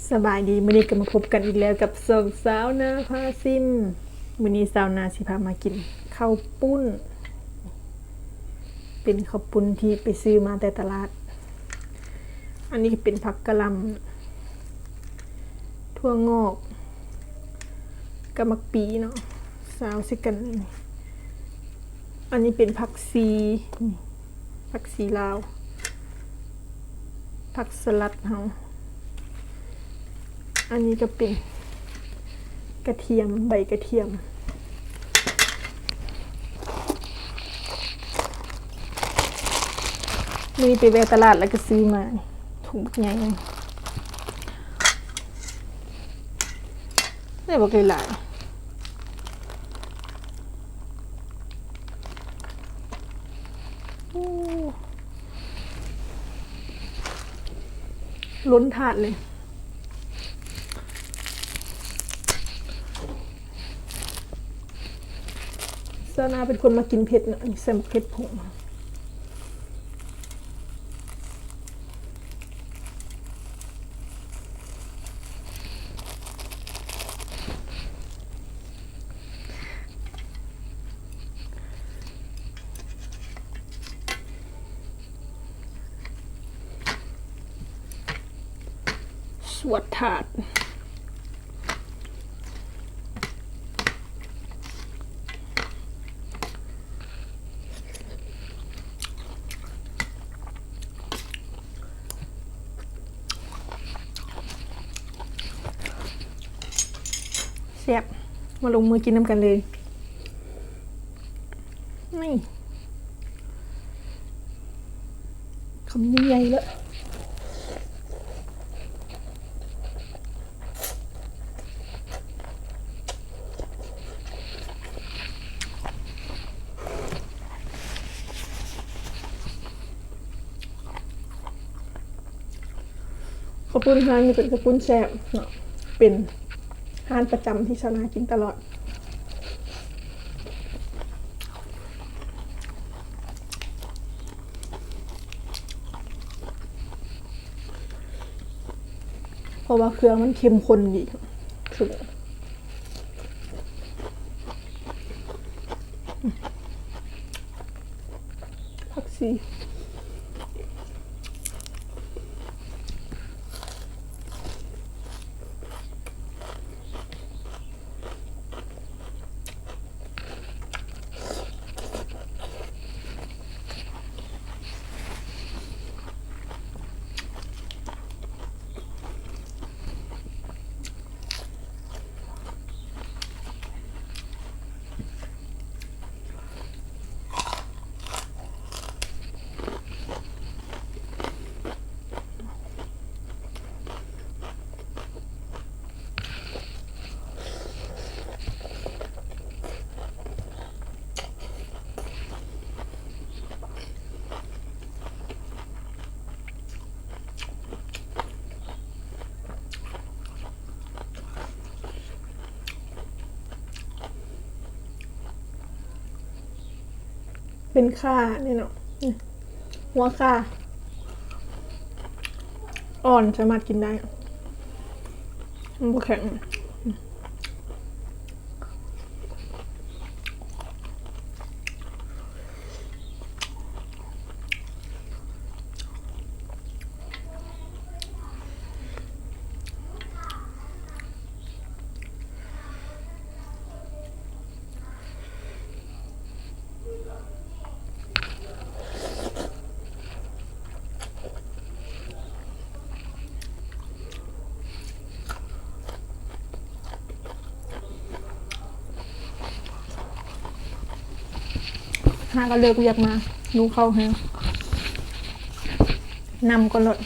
ສະບາຍດີ ມື້ນີ້ກໍມາພົບກັນອີກແລ້ວກັບຊ່ອງສາວນາພາຊິມ. ມື້ນີ້ສາວນາຊິພາມາກິນເຂົ້າປຸ້ນ ເປັນເຂົ້າປຸ້ນທີ່ໄປຊື້ມາແຕ່ຕະຫຼາດ. ອັນນີ້ກໍເປັນຜັກກະຫຼ່ຳ ຖົ່ວງອກ ກັບໝາກປີເນາະ ຊາວໃສ່ກັນ. ອັນນີ້ເປັນຜັກຊີ ນີ້ ຜັກຊີລາວ ຜັກສະຫຼັດເຮົາ. ອັນນີ້ກໍເປັນກະທຽມ ໃບກະທຽມ ມື້ນີ້ໄປແວ່ຕະຫຼາດແລ້ວກໍຊື້ມາ ນີ້ ຖົງບັກໃຫຍ່ ໄດ້ບັກຫຼາຍໆ. ໂອ້ ລົ້ນຖາດເລີຍ. ສາວນາເປັນຄົນມັກກິນເຜັດເນາະ ໃສ່ໝາກເຜັດຜົງ. ສວດທາດ. ແຊບ ມາລົງມືກິນນຳກັນເລີຍ ນີ້ ຄຳໃຫຍ່ໆ ເລີຍ. ເຂົ້າປຸ້ນຮ້ານນີ້ເປັນເຂົ້າປຸ້ນແຊບເນາະ ເປັນຮ້ານປະຈຳທີ່ສາວນາກິນຕະຫຼອດ. ເພາະວ່າເຄື່ອງມັນເຂັ້ມຂຸ້ນດີ ຜັກຊີ. ເປັນຂ່ານີ້ເນາະ ຫົວຂ່າ ອ່ອນ ສາມາດກິນໄດ້ ມັນບໍ່ແຂງ. ຫາກໍເລີກວຽກມາ ຫິວເຂົ້າແຮງ ນຳກ່ອນໂລດ. ຫ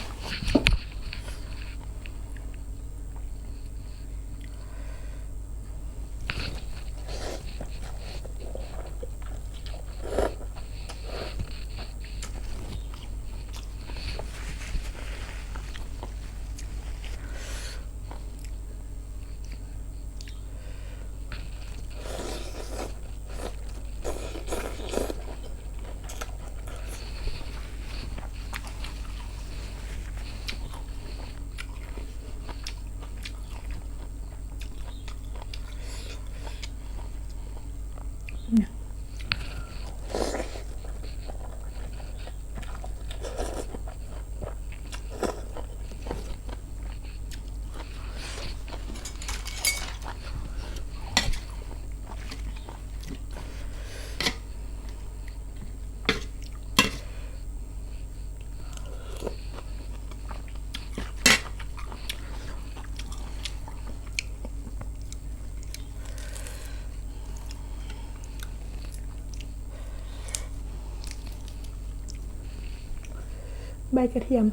ໃບກະທຽມ.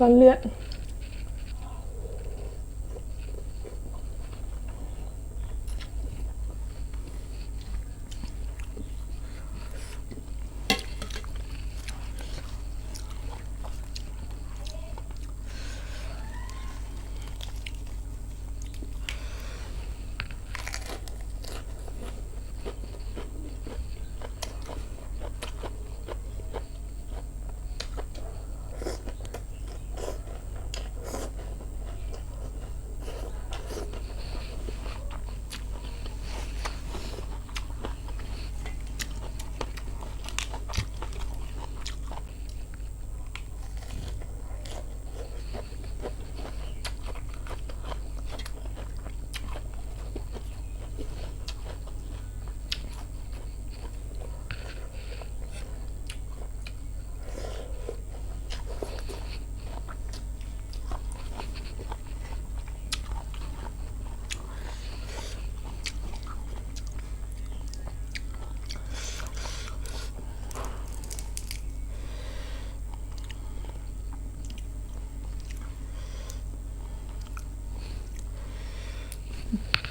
ຕອນເລືອດ.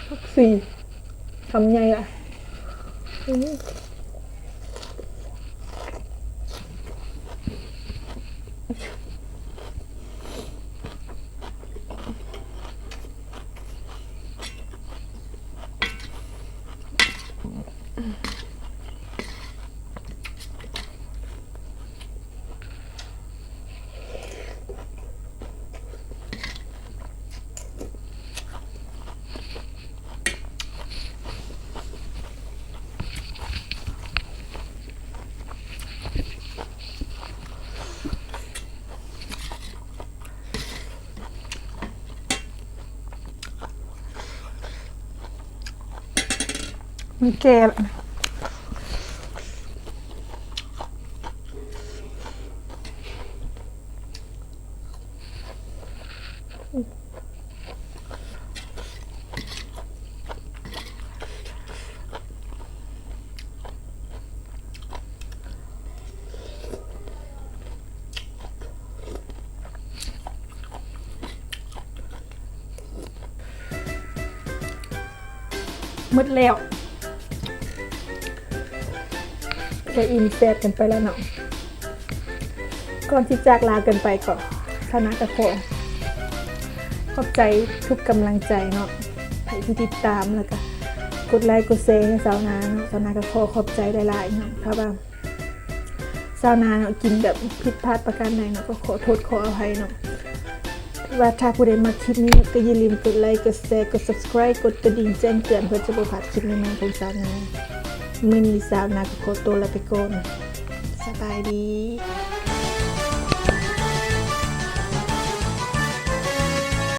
ຜັກຊີ ຄຳໃຫຍ່ລະ. ມັນແກ່ລະ. ໝົດແລ້ວ ກະອີ່ມແຊບກັນໄປແລ້ວເນາະ. ກ່ອນທີ່ຈາກລາກັນໄປກໍ ຊາວນາກະຂໍຂອບໃຈທຸກກຳລັງໃຈເນາະ ໃຜທີ່ຕິດຕາມ ແລ້ວກະກົດໄລກົດແຊໃຫ້ຊາວນາເນາະ. ຊາວນາກະຂໍຂອບໃຈຫຼາຍໆເນາະ. ຖ້າວ່າຊາວນາເນາະ ກິນແບບຜິດພາດປະການໃດເນາະ ກໍຂໍໂທດຂໍອະໄພເນາະ. ວ່າຖ້າຜູ້ໃດມັກຄລິບນີ້ ກໍຢ່າລືມກົດໄລ ກົດແຊ ກົດ subscribe ກົດກະດິ່ງແຈ້ງເຕືອນ ເພື່ອຈະບໍ່ພາດຄລິບໃໝ່ໆຂອງຊາວນາ. ມື້ນີ້ຊາວນາກໍຂໍຕົວລາໄປກ່ອນ. ສະບາຍດີ.